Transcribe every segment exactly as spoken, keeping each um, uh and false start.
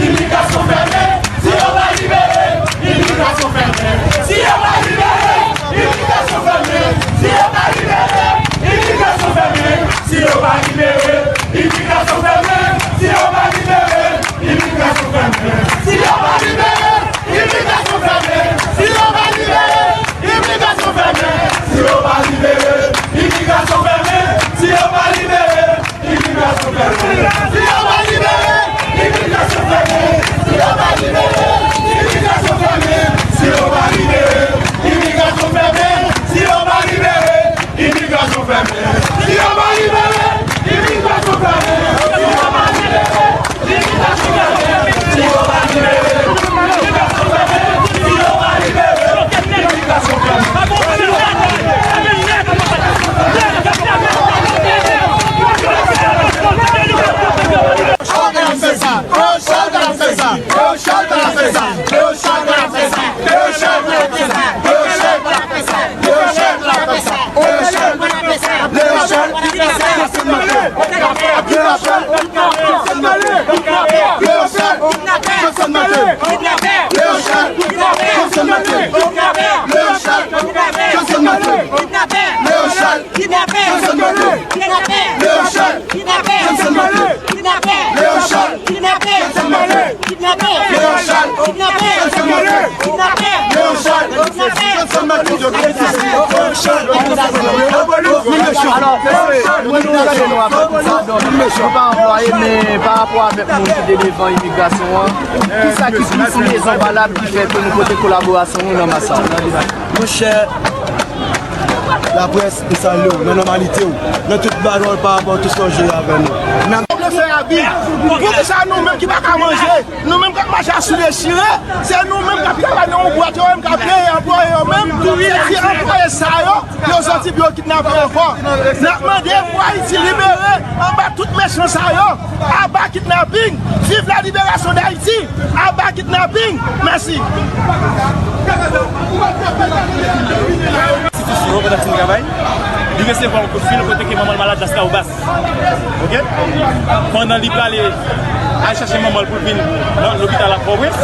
Imigrasyon fèmen, si yo pa libere, imigrasyon fèmen. Si yo pa libere, imigrasyon fèmen. Si yo pa libere, imigrasyon fèmen. Si yo pa libere, imigrasyon fèmen. Si yo pa libere, imigrasyon fèmen. Si yo pa libere, imigrasyon fèmen. Si yo pa libere, imigrasyon fèmen. Si yo pa libere, imigrasyon fèmen. Si yo pa libere, imigrasyon fèmen. Si yo pa libere, imigrasyon fèmen. Si yo pa libere, imigrasyon fèmen. Si yo pa libere, imigrasyon fèmen. Si yo pa libere, imigrasyon fèmen. Si yo pa libere, imigrasyon fèmen. Si yo pa libere, imigrasyon fèmen. Si yo pa libere, imigrasyon fèmen. Si yo pa libere, imigrasyon fèmen. Chak ap fè sa. Yo chak ap fè sa. Yo chak ap fè sa. Yo chak ap fè sa. Yo chak ap fè sa. Yo chak ap fè sa. Yo chak ap fè sa. Yo chak ap fè sa. Léon Charles, Jackson Martin. Léon Charles, Jackson Martin. Léon Charles, Jackson Martin. Léon Charles, Jackson Martin. Léon Charles, Jackson Martin. Léon Charles, Jackson Martin. Léon Charles, Jackson Martin. Léon Charles, Jackson Martin. Léon Charles, Jackson Martin. Alò, mwen, mwen, nou pa anplwaye, men pa rapò avèk moun ki te devan imigrasyon an, kisa ki plis lezon valab ki fè ke nou pote kolaborasyon nou nan mas sa? Monchè, laprès, m salye w nan nòmalite w, nan tout bagay w pa rapò tout sa w jere avè nou. N ap vle fè abi. Poukisa nou menm ki pa ka manje, nou menm k ap mache asou dechire, se nou menm k ap travay nan yon bwat, yo menm k ap peye anplwaye yo menm, se ti anplwaye sa yo, yo soti pou yo kidnape ankò. N ap mande pou Ayiti libere anba tout mechan sa yo. Aba kidnaping! Viv la liberasyon d Ayiti! Aba kidnaping! Mèsi! Ti fi sou yo pandan ti travay, li resevwa yon kout fil kote ke manman l malad Las Cahobas. Oke? Pandan li prale al chache manman l pou l vin nan lopital ak Pòtoprens,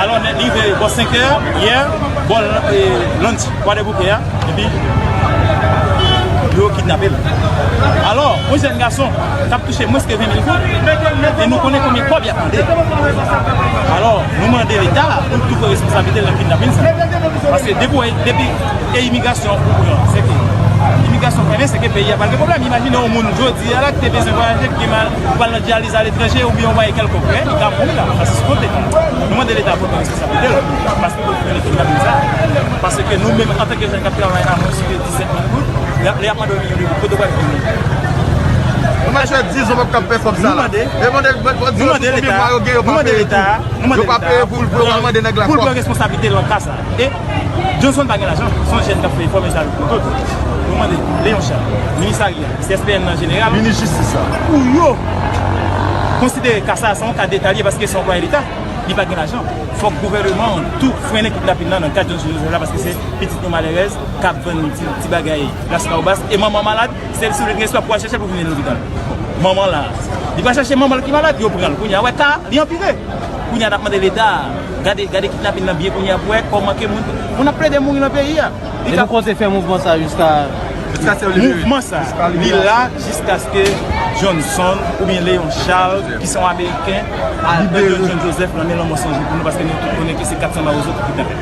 alò, nèt li rive bò senk è yè, bò, e, lunch, Kwadèboukè a. Epi, yo kidnape l. Alò, yon jèn gason k ap touche mwens ke ven mil goud, e nou konnen konbyen kòb y ap mande. Alò, nou mande Leta pou l tou pran responsablite l nan kidnaping sa. Paske depi, depi e imigrasyon ou pran, se ke imigrasyon fèmen, se ke peyi a pral gen pwoblèm. Imajine yon moun jodi a la ki te bezwen vwayaje, ki gen mal, pral nan dyaliz aletranje oubyen yon bagay kèlkonk, men li ka mouri la, paske sou kont Leta. Nou mande Leta pou l pran responsablite l, paske pou l fini kidnaping sa. Paske nou menm, antanke jèn k ap travay la, mwen sou disèt mil goud, lè, lè y ap mande yon milyon de goud, kote w pral jwenn li? Yon machè di zon p ap kab fè kòb sa la. Nou mande, nou mande Leta, nou mande Leta, nou mande Leta pou l, pou l pran responsablite l nan ka sa. E Johnson pa gen lajan, se yon jèn k ap fè efò, men sa l pou tout. Nou mande Léon Charles, minis Ariel, C S P N an jeneral, minis jistis la, pou yo konsidere ka sa a se yon ka detalye paske se yon anplwaye Leta, li pa gen lajan. Fòk gouvènman an tou frennen kidnaping nan nan kad Johnson Joseph la, paske se pitit nou malèrèz k ap vann ti, ti bagay Las Cahobas, e manman malad, se li sou l gen espwa pou al chèche l pou vin lopital. Manman la, li pral chache manman l ki malad, yo pran l. Kounye a, wè ka, li anpire. Kounye a, n ap mande Leta, gade, gade kidnaping nan byen kounye a pou wè kòman ke moun, moun ap plede mouri nan peyi a. E nou konte fè mouvman sa jiska... Mouvman sa, li la jiskaske Johnson oubyen Léon Charles, ki se yon Ameriken, libere Johnson Joseph nan men lanmò san jou pou nou, paske nou tout konnen ke se kat san mawozo ki kidnape.